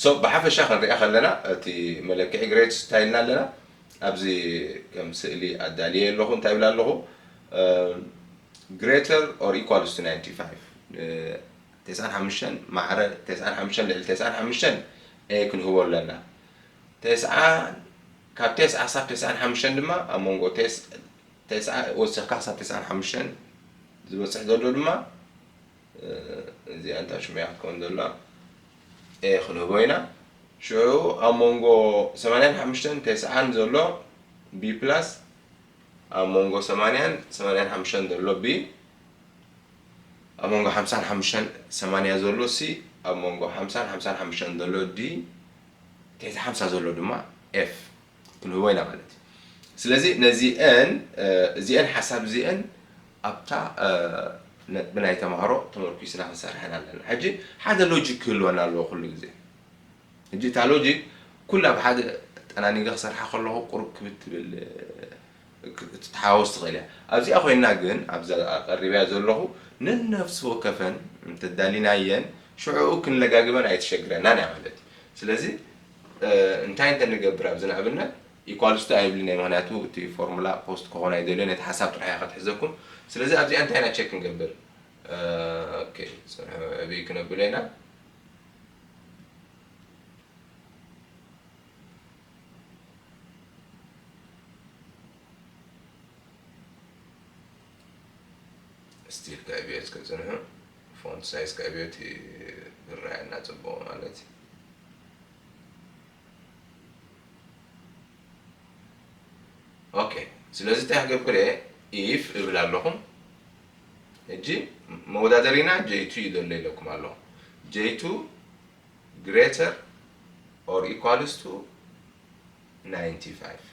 So ብሓፈሻ ክንሪኣ ከለና እቲ መለክዒ ግሬድ እንታይ ኢልና ኣለና? ኣብዚ ከም ስእሊ ኣዳልየ ኣለኹ። እንታይ ይብል ኣለኹ? እ፣ greater or equals to ninety five። እ፣ ተስዓን ሓሙሽተን ማዕረ ተስዓን ሓሙሽተን ልዕሊ ተስዓን ሓሙሽተን A ክንህቦ ኣለና። ተስዓ፣ ካብ ተስዓ ክሳብ ተስዓን ሓሙሽተን ድማ ኣብ መንጎ ተስ-፣ ተስዓ ወሲኽካ ክሳብ ተስዓን ሓሙሽተን ዝበፅሕ ዘሎ ድማ እዚኣ እንታይ ሽሙ እያ ክትከውን ዘላ? ኤ ክንህቦ ኢና። ሽዑ ኣብ መንጎ ሰማንያን ሓሙሽተን ተስዓን ዘሎ ቢ ፕላስ፣ ኣብ መንጎ ሰማንያን ሰማንያን ሓሙሽተን ዘሎ ቢ፣ ኣብ መንጎ ሓምሳን ሓሙሽተን ሰማንያ ዘሎ ሲ፣ ኣብ መንጎ ሓምሳን ሓምሳን ሓሙሽተን ዘሎ ዲ፣ ትሕቲ ሓምሳ ዘሎ ድማ ኤፍ ክንህቦ ኢና ማለት እዩ። ስለዚ ነዚአን እዚአን ሓሳብ እዚአን ኣብታ ነጥቢ ናይ ተማሃሮ ተመርኩስና ክንሰርሐን ኣለና። ሕጂ ሓደ ሎጂክ ክህልወና ኣለዎ ኩሉ ግዜ። ሕጂ እታ ሎጂክ ኩላ ብሓደ ጠናኒገ ክሰርሓ ከለኹ ቁሩብ ክብድ ትብል ክትተሓዋወስ ትኽእል እያ። ኣብዚኣ ኮይና ግን ኣብዛ ቀሪበያ ዘለኹ ነነፍሲ ወከፈን እንተዳሊናየን ሽዑኡ ክንለጋግበን ኣይትሸግረናን እያ ማለት እዩ። ስለዚ እንታይ እንተንገብር ኣብዚ ንኣብነት ኢኳልስቱ ኣይብልን እየ፣ ምክንያቱ እቲ ፎርሙላ ፖስት ክኾን ኣይደልዮን፣ ነቲ ሓሳብ ጥራሕ እየ ከትሕዘኩም። ስለዚ ኣብዚኣ እንታይ ኢና ቸክ ክንገብር? ኦኬ፣ ፅንሑ ዕብይ ክነብሎ ኢና። ስቲል ክዕብዮ እስከ ፅንሑ፣ ፎንት ሳይዝ ክዕብዮ እቲ ዝረኣየና ፅቡቕ ማለት እዩ። ኦኬ፣ ስለዚ እንታይ ክገብር እየ? ኢፍ እብል ኣለኹ። ሕጂ መወዳደሪና ጄይ ቱ እዩ ዘሎ ኢለኩም ኣለኹ። ጄይ ቱ greater or equals to ninety five።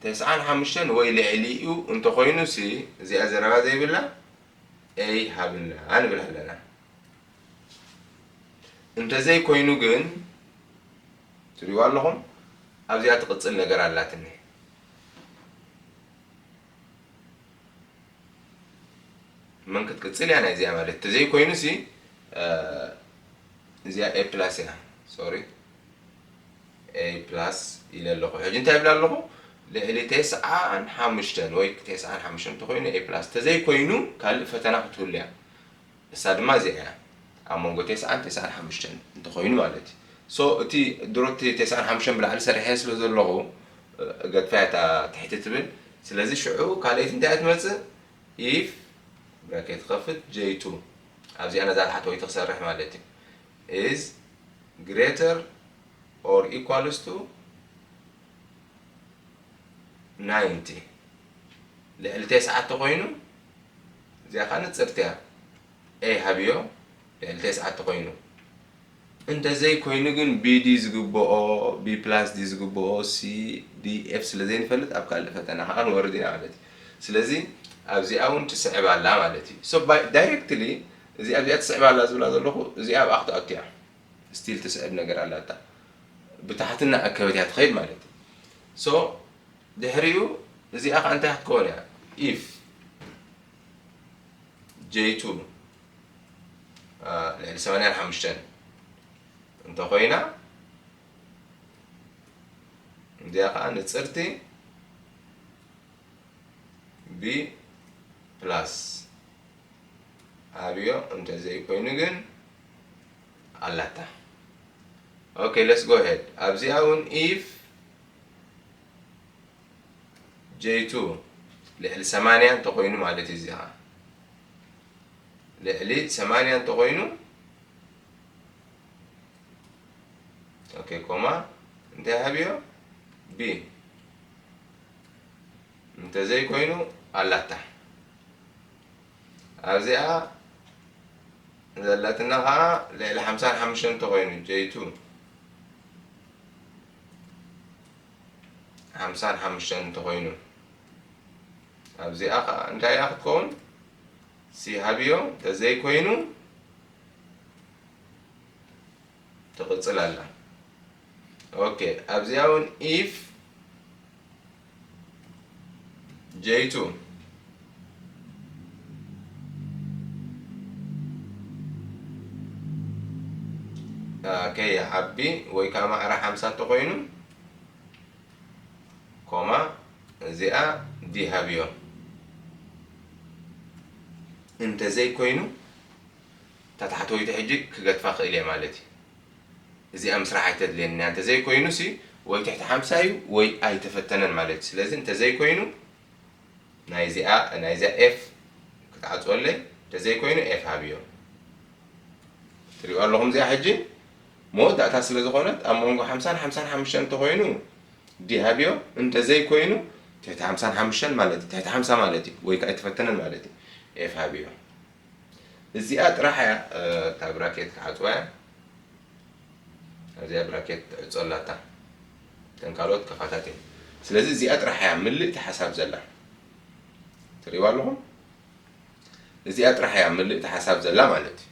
ተስዓን ሓሙሽተን ወይ ልዕሊኡ እንተኾይኑ ሲ እዚኣ ዘረባ ዘይብላ ኤይ ሃብና ንብል ኣለና። እንተዘይኮይኑ ግን ትሪእዋ ኣለኹም ኣብዚኣ ትቕጽል ነገር ኣላትኒ። መን ክትቅጽል እያ ናይዚኣ ማለት ተዘይኮይኑ ሲ እዚኣ ኤ ፕላስ እያ። ሶሪ ኤ ፕላስ ኢለ ኣለኹ። ሕጂ እንታይ ይብል ኣለኹ? ልዕሊ ተስዓን ሓሙሽተን ወይ ተስዓን ሓሙሽተን እንተኮይኑ ኤ ፕላስ፣ ተዘይኮይኑ ካልእ ፈተና ክትህሉ እያ። እሳ ድማ እዚኣ እያ፣ ኣብ መንጎ ተስዓን ተስዓን ሓሙሽተን እንተኮይኑ ማለት እዩ። ሶ እቲ ድሮ እቲ ተስዓን ሓሙሽተን ብላዕሊ ሰሪሐ ስለ ዘለኹ ገድፋ እያ እታ ትሕቲ ትብል። ስለዚ ሽዑ ካልኣይቲ እንታይ እያ ትመጽእ? ኢፍ ብራኬት ከፍት ጄይ ቱ ኣብዚኣ ነዛ ታሕተወይቲ ክሰርሕ ማለት እዩ is greater or equals to ናይንቲ ልዕሊ ተስዓተ ኮይኑ እዚኣ ከዓ ንፅርቲ እያ። ኤ ሃብዮ ልዕሊ ተስዓተ ኮይኑ እንተዘይ ኮይኑ ግን ቢ ዲ ዝግብኦ ቢ ፕላስ ዲ ዝግብኦ ሲ ዲ ኤፍ ስለ ዘይንፈልጥ ኣብ ካልእ ፈተና ከዓ ንወርድ ኢና ማለት እዩ። ስለዚ ኣብዚኣ እውን ትስዕብ ኣላ ማለት እዩ። ሶ ዳይሬክትሊ እዚ ኣብዚኣ ትስዕብ ኣላ ዝብላ ዘለኹ እዚኣ ኣብኣ ክትኣቱ እያ። ስቲል ትስዕብ ነገር ኣላታ ብታሕትና ኣከበት እያ ትኸይድ ማለት እዩ። ሶ ድሕሪኡ እዚኣ ከዓ እንታይ ክትከውን እያ? ኢፍ ጄይ ቱ ልዕሊ ሰማንያን ሓሙሽተን እንተኮይና እዚኣ ከዓ ንፅርቲ ቢ ፕላስ ኣብዮ እንተዘይኮይኑ ግን ኣላታ። ኦኬ let's go ahead። ኣብዚኣ እውን ኢፍ ጄይ ቱ ልዕሊ ሰማንያ እንተኮይኑ ማለት እዩ። እዚኣ ልዕሊ ሰማንያ እንተኮይኑ ኦኬ ኮማ እንታይ ሃብዮ ቢ እንተዘይኮይኑ ኣላታ ኣብዚኣ ዘለትና ከዓ ልዕሊ ሓምሳን ሓሙሽተን እንተኮይኑ ጄይ ቱ ሓምሳን ሓሙሽተን እንተኮይኑ ኣብዚኣ ከዓ እንታይ እያ ክትከውን? ሲ ሃብዮ እንተዘይኮይኑ ትቕጽል ኣላ። ኦኬ ኣብዚኣ እውን ኢፍ ጄይ ቱ ከይዓቢ ወይ ከዓ ማዕረ ሓምሳ እንተኮይኑ ኮማ እዚኣ ዲ ሃብዮ እንተዘይኮይኑ እታ ታሕተወይቲ ሕጂ ክገድፋ ክእል እየ ማለት እዩ። እዚኣ ምስራሕ ኣይተድልየኒ እያ። እንተዘይኮይኑ ሲ ወይ ትሕቲ ሓምሳ እዩ ወይ ኣይተፈተነን ማለት እዩ። ስለዚ እንተዘይኮይኑ ናይዚኣ ናይዚኣ ኤፍ ክትዓፅወለይ፣ እንተዘይኮይኑ ኤፍ ሃብዮ። ትሪእዋ ኣለኹም እዚኣ ሕጂ መወዳእታ ስለ ዝኾነት ኣብ መንጎ ሓምሳን ሓምሳን ሓሙሽተን እንተኾይኑ ዲ ሃብዮ፣ እንተዘይኮይኑ ትሕቲ ሓምሳን ሓሙሽተን ማለት እዩ፣ ትሕቲ ሓምሳ ማለት እዩ፣ ወይ ከዓ ኣይተፈተነን ማለት እዩ። ኤፍ ሃብዮ። እዚኣ ጥራሕ እያ እታ ብራኬት ክዓፅዋ እያ። ኣብዚኣ ብራኬት ትዕፆ ኣላታ። እተን ካልኦት ከፋታት እየን። ስለዚ እዚኣ ጥራሕ እያ ምልእቲ ሓሳብ ዘላ። ትሪእዋ ኣለኹም? እዚኣ ጥራሕ እያ ምልእቲ ሓሳብ ዘላ ማለት እዩ።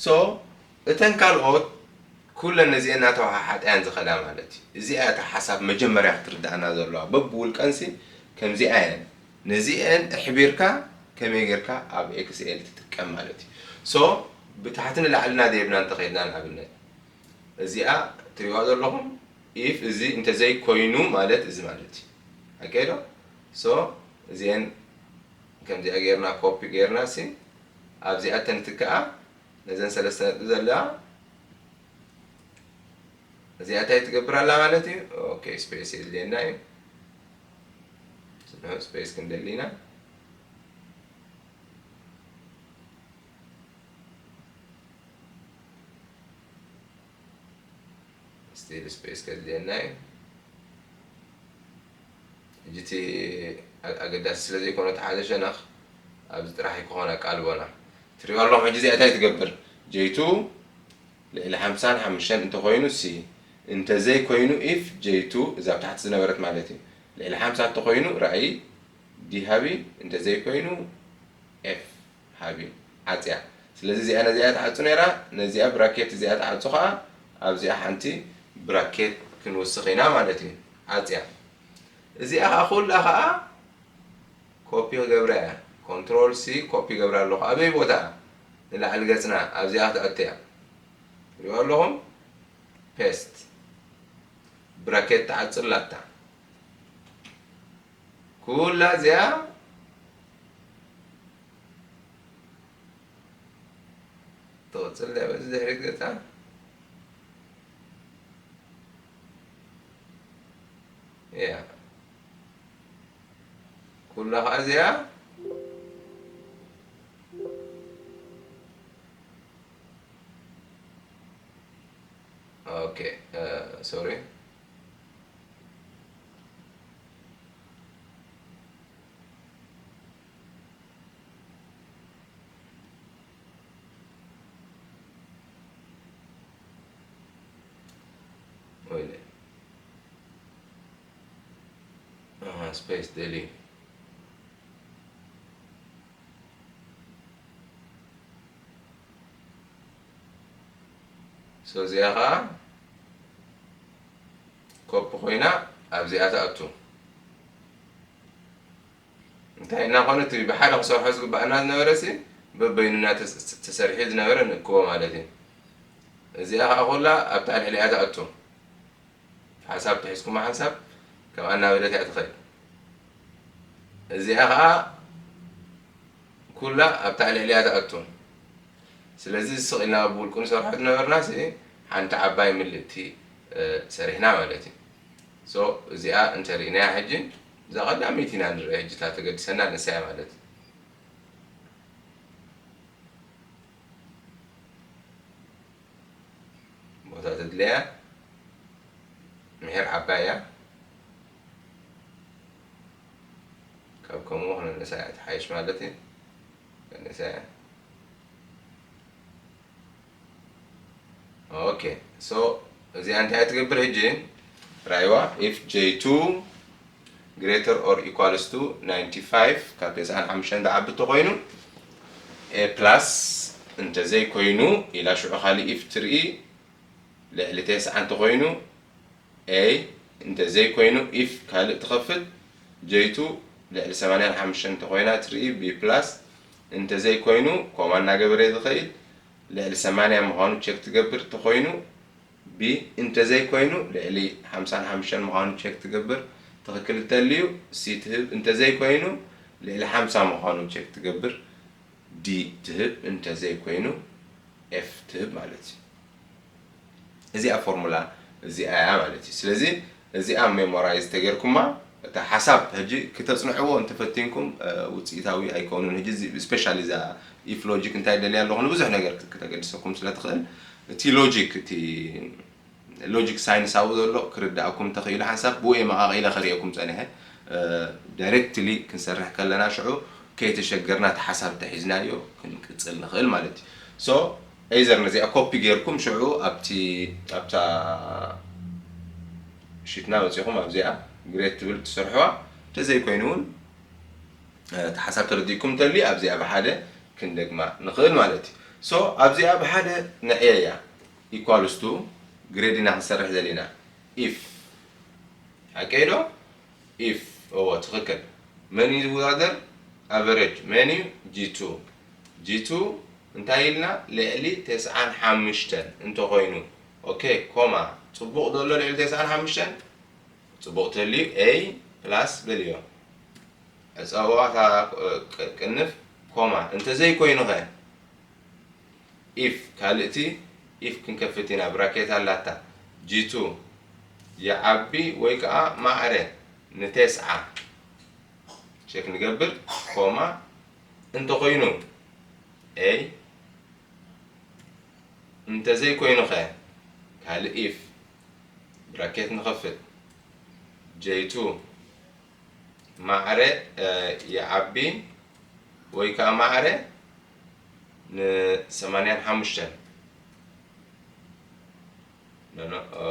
ሶ እተን ካልኦት ኩለን ነዚአን እናተወሓሓጠ እየን ዝኸዳ ማለት እዩ። እዚኣ እታ ሓሳብ መጀመርያ ክትርዳእና ዘለዋ። በብውልቀንሲ ከምዚኣ እየን። ነዚአን ኣሕቢርካ ከመይ ጌርካ ኣብ ኤክስኤል ትጥቀም ማለት እዩ። ሶ ብታሕቲ ንላዕልና ደየብና እንተኸይድና ንኣብነት እዚኣ ትሪእዋ ዘለኹም ኢፍ እዚ እንተዘይኮይኑ ማለት እዚ ማለት እዩ። ኣካይዶ ሶ እዚአን ከምዚኣ ጌርና ኮፒ ጌርና ሲ ኣብዚኣ ተንትክኣ ነዘን ሰለስተ ነጥቢ ዘለዋ እዚኣ እንታይ ትገብር ኣላ ማለት እዩ። ኦኬ ስፔስ የድልየና እዩ። ስፔስ ክንደሊ ኢና። ስቲል ስፔስ ከድልየና እዩ። ሕጂ እቲ ኣገዳሲ ስለ ዘይኮነ ተሓዘ ሸነኽ ኣብዚ ጥራሕ ክኾን ኣቃልቦና ትሪኦ ኣለኹም። ሕጂ እዚኣ እንታይ ትገብር? ጀይቱ ልዕሊ ሓምሳን ሓሙሽተን እንተኾይኑ ሲ እንተዘይኮይኑ ኢፍ ጀይቱ እዛ ኣብ ታሕቲ ዝነበረት ማለት እዩ። ልዕሊ ሓምሳ እንተኾይኑ ራእይ ዲ ሃቢ እንተዘይኮይኑ ኤፍ ሃቢ ዓፅያ። ስለዚ እዚኣ ነዚኣ ትዓፁ ነይራ፣ ነዚኣ ብራኬት እዚኣ ትዓፁ ከዓ ኣብዚኣ ሓንቲ ብራኬት ክንውስኽ ኢና ማለት እዩ። ዓፅያ። እዚኣ ከዓ ኩላ ከዓ ኮፒ ክገብራ እያ። ኮንትሮል ሲ ኮፒ ገብራ ኣለኹ። ኣበይ ቦታ? ንላዕሊ ገፅና ኣብዚኣ ክትኣቱ እያ። ሪኦ ኣለኹም? ፔስት ብራኬት ትዓፅላታ። ኩላ እዚኣ ትቕፅል እያ በዚ ድሕሪት ገፃ እያ። ኩላ ከዓ እዚኣ ኦኬ ሶሪ ወይለ ስፔስ ደሊ ሶ እዚኣ ከዓ ኮፒ ኮይና ኣብዚኣ ትኣቱ። እንታይ እናኾነ እቲ ብሓደ ክሰርሖ ዝግባኣና ዝነበረ ሲ በበይኑና ተሰሪሑ ዝነበረ ንእክቦ ማለት እዩ። እዚኣ ከዓ ኮላ ኣብታ ልዕሊኣ ትኣቱ። ሓሳብ ተሒዝኩማ ሓሳብ ከምኣ እናበለት እያ ትኸይድ። እዚኣ ከዓ ኩላ ኣብታ ልዕሊኣ ትኣቱ። ስለዚ ስቕ ኢልና ብውልቁ ንሰርሖ ዝነበርና ሲ ሓንቲ ዓባይ ምልእቲ ሰሪሕና ማለት እዩ። ሶ እዚኣ እንተርኢናያ ሕጂ እዛ ቀዳመይቲ ኢና ንርኢ ሕጂ እታ ተገድሰና ንሳያ ማለት እዩ። ቦታ ተድልያ ምሒር ዓባይ እያ። ካብ ከምኡ ክነነሳ እያ ትሓይሽ ማለት እዩ። ከነሳ እያ። ኦኬ ሶ እዚኣ እንታይ ትገብር ሕጂ ራይዋ if j two greater or equals to ninety five ካብ ተስዓን ሓሙሽተን ዝዓቢ ተኮይኑ a plus እንተዘይኮይኑ ኢላ ሽዑ ካልእ if ትርኢ ልዕሊ ተስዓ እንተኮይኑ a እንተዘይኮይኑ if ካልእ ትኸፍት j two ልዕሊ ሰማንያን ሓሙሽተን እንተኮይና ትርኢ b plus እንተዘይኮይኑ ኮማ እናገበረ ዝኸይድ ልዕሊ ሰማንያ ምዃኑ ቸክ ትገብር እንተኾይኑ ቢ እንተዘይኮይኑ ልዕሊ ሓምሳን ሓሙሽተን ምዃኑ ቸክ ትገብር ትኽክል እንተልዩ ሲ ትህብ እንተዘይኮይኑ ልዕሊ ሓምሳ ምዃኑ ቸክ ትገብር ዲ ትህብ እንተዘይኮይኑ ኤፍ ትህብ ማለት እዩ። እዚኣ ፎርሙላ እዚኣ እያ ማለት እዩ። ስለዚ እዚኣ ሜሞራይዝ ተገርኩማ እታ ሓሳብ ሕጂ ክተጽንዕዎ እንተፈቲንኩም ውፅኢታዊ ኣይከውንን። ሕጂ ስፔሻሊ እዛ ኢፍ ሎጂክ እንታይ ደልያ ኣለኹ ንብዙሕ ነገር ክተገድሰኩም ስለ ትኽእል እቲ ሎጂክ እቲ ሎጂክ ሳይንሳዊ ዘሎ ክርዳእኩም እንተኽኢሉ ሓንሳብ ብኡ መቓቒለ ከርእየኩም ፀኒሐ። ዳይሬክትሊ ክንሰርሕ ከለና ሽዑ ከይተሸገርና እቲ ሓሳብ ተሒዝናዮ ክንቅፅል ንኽእል ማለት እዩ። ሶ ኤዘር ነዚኣ ኮፒ ጌርኩም ሽዑ ኣብቲ ኣብታ ሽትና መፂኹም ኣብዚኣ ግሬት ትብል ትሰርሕዋ። እንተዘይኮይኑ እውን እቲ ሓሳብ ተረዲእኩም እንተልዩ ኣብዚኣ ብሓደ ክንደግማ ንኽእል ማለት እዩ። ሶ ኣብዚኣ ብሓደ ንዕየያ ኢኳልስቱ ግሬድ ኢና ክንሰርሕ ዘለና ኢፍ ሓቀይ ዶ? ኢፍ እዎ ትኽክል። መን እዩ ዝወዳደር? ኣቨሬጅ መን እዩ? ጂቱ ጂቱ እንታይ ኢልና ልዕሊ ተስዓን ሓሙሽተን እንተኾይኑ ኦኬ ኮማ ጽቡቕ ዘሎ ልዕሊ ተስዓን ሓሙሽተን ጽቡቕ ተልዩ ኤይ ፕላስ በልዮ ዕፀዋ እታ ቅንፍ ኮማ እንተዘይኮይኑ ኸ ኢፍ ካልእቲ ኢፍ ክንከፍት ኢና ብራኬት ኣላታ ጂቱ ይዓቢ ወይ ከዓ ማዕረ ንቴስዓ ቸክ ንገብር ኮማ እንተኾይኑ ኤይ እንተዘይኮይኑ ኸ ካልእ ኢፍ ብራኬት ንኸፍት ጀይቱ ማዕረ ይዓቢ ወይ ከዓ ማዕረ ንሰማንያን ሓሙሽተን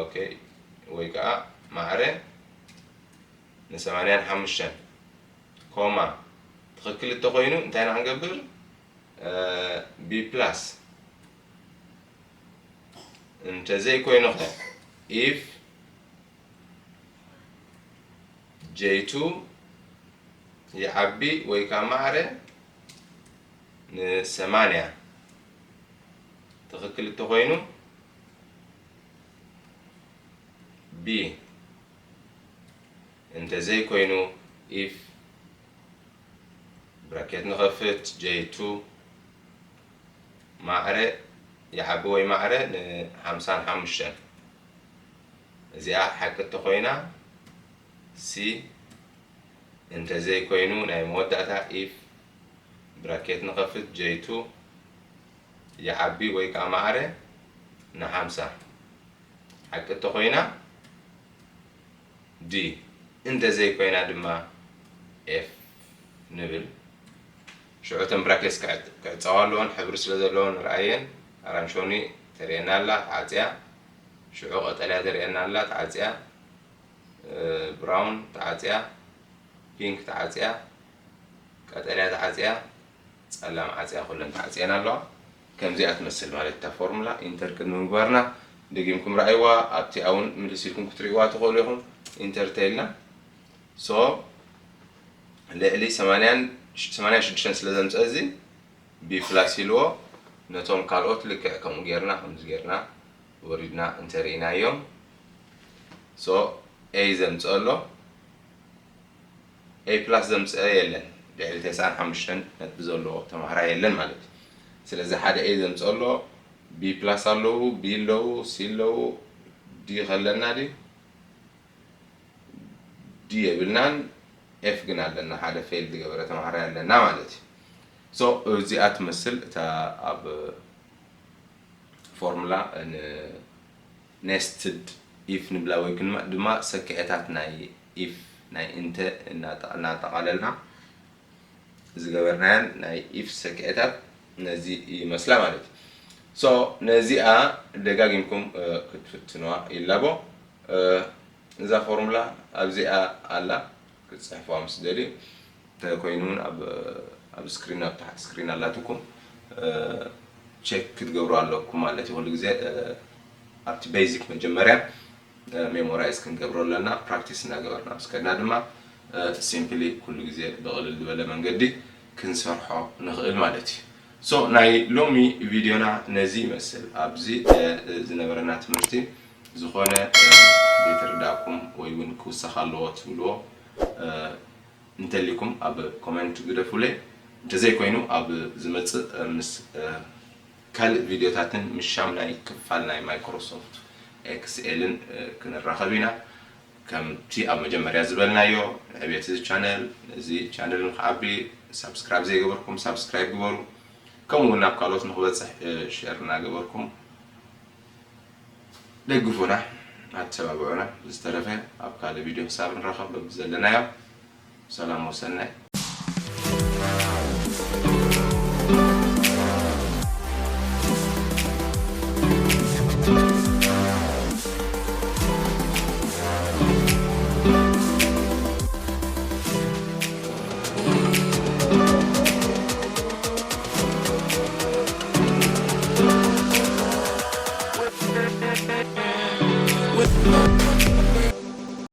ኦኬ ወይ ከዓ ማዕረ ንሰማንያን ሓሙሽተን ኮማ ትኽክል እተኮይኑ እንታይ ኢና ክንገብር ቢ ፕላስ እንተዘይኮይኑ ኸ ኢፍ ጀይቱ ይዓቢ ወይ ከዓ ማዕረ ንሰማንያ ትኽክል እተኾይኑ ቢ እንተዘይኮይኑ ኢፍ ብራኬት ንኸፍት ጀይቱ ማዕረ ይዓቢ ወይ ማዕረ ንሓምሳን ሓሙሽተን እዚኣ ሓቂ እተኾይና ሲ እንተዘይኮይኑ ናይ መወዳእታ ኢፍ ብራኬት ንኸፍት ጀይቱ ይዓቢ ወይ ከዓ ማዕረ ንሓምሳ ሓቂ እተኾይና ዲ እንተዘይኮይና ድማ ኤፍ ንብል ሽዑ እተን ብራኬትስ ክዕፀዋ ኣለዎን ሕብሪ ስለ ዘለዎን ንርኣየን ኣራንሾኒ ተርእየና ኣላ ተዓፅያ ሽዑ ቀጠልያ ተርእየና ኣላ ተዓፅያ ብራውን ተዓፅያ ፒንክ ተዓፅያ ቀጠልያ ተዓፅያ ፀላም ዓፅያ ኩለን ተዓፅየን ኣለዋ ከምዚኣ ትመስል ማለት እታ ፎርሙላ ኢንተር ቅድሚ ምግባርና ደጊምኩም ረኣይዋ ኣብቲ ኣውን ምልስ ኢልኩም ክትርእይዋ ትኽእሉ ኢኹም ኢንተር ተይልና ሶ ልዕሊ ሰማንያን ሽዱሽተን ስለ ዘምፀ እዚ ቢ ፕላስ ኢልዎ ነቶም ካልኦት ልክዕ ከምኡ ጌርና ከምዚ ጌርና ወሪድና እንተርኢናዮም ሶ ኤይ ዘምፅኦ ኣሎ ኤይ ፕላስ ዘምፅአ የለን ልዕሊ ተስዓን ሓሙሽተን ነጥቢ ዘለዎ ተማሃራይ የለን ማለት እዩ ስለዚ ሓደ ኤይ ዘምፅኦ ኣሎ ቢ ፕላስ ኣለዉ ቢ ኣለዉ ሲ ኣለዉ ዲ ከለና ድዩ ዲ የብልናን ኤፍ ግን ኣለና ሓደ ፌል ዝገበረ ተማሃራይ ኣለና ማለት እዩ ሶ እዚኣ ትመስል እታ ኣብ ፎርሙላ ኔስትድ ኢፍ ንብላ ወይ ድማ ሰክዐታት ናይ ኢፍ ናይ እንተ እናጠቓለልና ዝገበርናያን ናይ ኢፍ ሰክዐታት ነዚ ይመስላ ማለት እዩ ሶ ነዚኣ ደጋጊምኩም ክትፍትንዋ ይላቦ እዛ ፎርሙላ ኣብዚኣ ኣላ ክትፅሕፍዋ ምስ ደልዩ እንተኮይኑ እውን ኣብ ስክሪን ኣብ ታሕቲ ስክሪን ኣላትኩም ቸክ ክትገብሩ ኣለኩም ማለት እዩ ኩሉ ግዜ ኣብቲ ቤዚክ መጀመርያ ሜሞራይዝ ክንገብሮ ኣለና ፕራክቲስ እናገበርና ምስ ከድና ድማ ሲምፕሊ ኩሉ ግዜ ብቕልል ዝበለ መንገዲ ክንሰርሖ ንኽእል ማለት እዩ ሶ ናይ ሎሚ ቪድዮና ነዚ ይመስል ኣብዚ ዝነበረና ትምህርቲ ዝኾነ ዘይተረዳእኩም ወይ እውን ክውሰኽ ኣለዎ ትብልዎ እንተሊኩም ኣብ ኮመንት ግደፉለይ እንተዘይኮይኑ ኣብ ዝመፅእ ምስ ካልእ ቪድዮታትን ምሻም ናይ ክፋል ናይ ማይክሮሶፍት ኤክስኤልን ክንራኸብ ኢና ከምቲ ኣብ መጀመርያ ዝበልናዮ፣ ዕቤት እዚ ቻነል፣ እዚ ቻነል ንክዓቢ ሳብስክራይብ ዘይገበርኩም ሳብስክራይብ ግበሩ። ከምኡ እውን ናብ ካልኦት ንክበፅሕ ሸር እናገበርኩም ደግፉና፣ ኣተባብዑና። ዝተረፈ ኣብ ካልእ ቪድዮ ክሳብ ንራኸብ በብዘለናዮ ሰላም ወሰናይ።